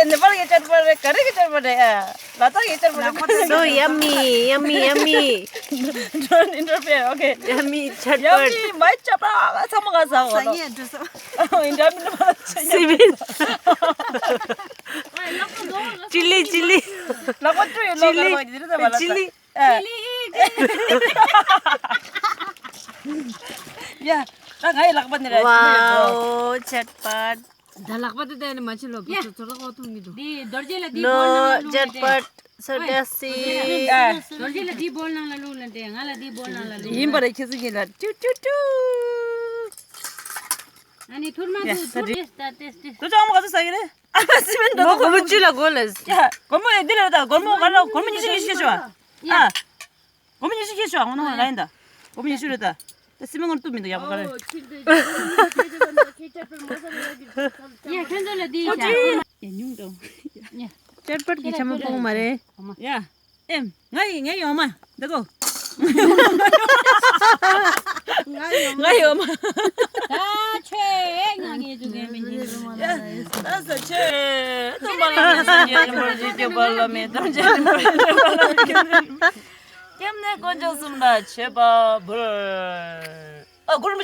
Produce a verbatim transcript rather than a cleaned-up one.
ནེ་པཱལ་གྱི་ཆད་པར་རེད། ག་རེ་གི་ཆད་པར་རེད། ཨ། ལ་དྭགས་ཀྱི་ཆད་པར་རེད། So yummy, yummy, yummy. Don't interfere, okay. Yummy ཆད་པར། Yummy, མའི་ཆད་པར་ཚང་མ་ག་ཟ་འོ་ལོ། ཨོ། ཡིན་འདྲ་མིན་འདྲ་མ་ལ་ཆད་ཡ། སི་བིན། ཅི་ལི་ཅི་ལི། ལག་པ་བཀྲུས་ཡོད་ལོ། ཅི་ལི། ག་རེ་བ་ཅི་ལི། ཨ། ཡ། ད་ང་ཡི་ལག་པ་ནི་ར། Wow ཆད་པར། ད་ལག་པ་དེ་དེ་ནི་མ་ཕྱི་ལོ། བུ་ཚོ་ཚོ་ལག་པ་འཐུང་གི་འདུག་དེ་རྡོ་རྗེ་ལ་དེའི་སྦོལ་ནང་ལ་བླུགས་ནས་དེ། ལོ་ཆད་པར་ས་ཏྲ་སི། ཨ། རྡོ་རྗེ་ལ་དེའི་སྦོལ་ནང་ལ་བླུགས་ནས་དེ། ང་ལ་དེའི་སྦོལ་ནང་ལ་བླུགས་ཡིན་པ་རེད། ཁྱེད་ཚོ་གཉིས་ལ་ཏུ་ཏུ་ཏུ། ཨ་ནི་ཐུར་མ་ཡ། དུ་ཐུར་ཏེ་ཏ་ཏེ་ཏེ། ཁྱོད་ཚོ་ཨ་མ་ག་ཚོད་ཟ་གི་རེད། ཨ་མ་སི་མེན་ཏོ། མོ་གོ་མོ་ཅི་ལ་གོ་ལ། ཡ། སྒོར་མོ་ཡ་འདི་ལ་ད། སྒོར་མོ་ག་ལ། སྒོར་མོ་ཉི་ཤུ་ཉི་ཤུ་ཤོ། ཨ། སྒོར་མོ་ཉི་ཤུ་ཁྱེར་ཤོག་ཨ། ངོ་ནོ་ལ་ཡིན་ད། སྒོར་མོ་ཉི་ཤུ་རེད་ད། ད་སི་མེན་ངོར་བཏུབ་མི་འདུག་ཡག་པོ་ག་རེ། ཡ། ཁྱོད་ཚོ་ལ་འདི་ཡ། ཉུང་དོ། ཡ། ཅར་པར་གྱི་ཆ་མ་སྤོང་མ་རེད། ཡ། ཨེམ། ང་ཡི་ང་ཡི་འོ་མ། འདི་གོ། ང་ཡི་འོ་མ། ད་ཆོས་ང་ངས་ཚུགས་མཁན་མིན་གྱི། ཡ། ད་ས་ཆོས་ཐུབ་པ་ལ་མེད། སངས་རྒྱས་རིན་པོ་ཆེ་སྐྱོབ་པ་ལ་མེད། ཐམས་ཅད་རིན་པོ་ཆེ་སྐྱོབ་པ་ལ་མེད། སྐྱབས་གནས་དཀོན་མཆོག་གསུམ་ལ་མཆོད་པ་འབུལ། ཨ། གུ་རུ་